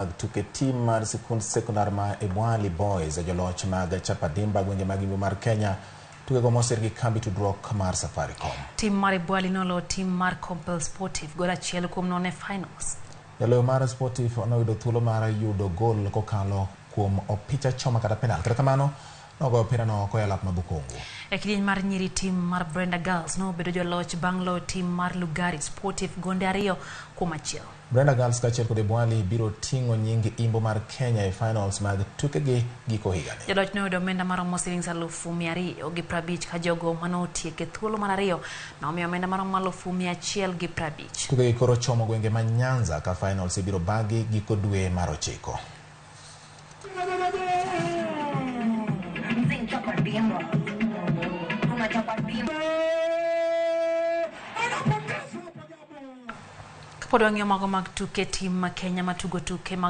Mag tuke tim mar sikund sekondar ma Ebwali Boys e joloch mag Chapadimba gwenge mag Imbo mar Kenya. Tukego mosir gi kambi tudruok mar Safaricom. Tim mar Ebwali noloyo tim mar Compel Sportif gol 1-0 e finals. Jaloyo mar Sportif noyudo thuolo mar yudo gol kokalo kuom opich achoma kata penal. Kata kamano, nogoyo opirano oko e alap ma Bukungu. E kidieny mar nyiri tim mar Brenda Girls nobedo joloch bang' loyo tim mar Lugari Sportif gonde 2-1. Brenda Girls kaachiel kod Ebwali biro ting'o nying Imbo mar Kenya e finals mag tukegi giko higani. Joloch noyudo omenda maromo silings 250,000 ka jogo manotiek e thuolo mar ariyo nomiyo omenda maromo 150,000. Tukegi koro chomo gwenge ma Nyanza ka finals ibiro bagi giko dwe mar 9. Kapod wang'iyo mago mag tuke tim ma Kenya matugo tuke mag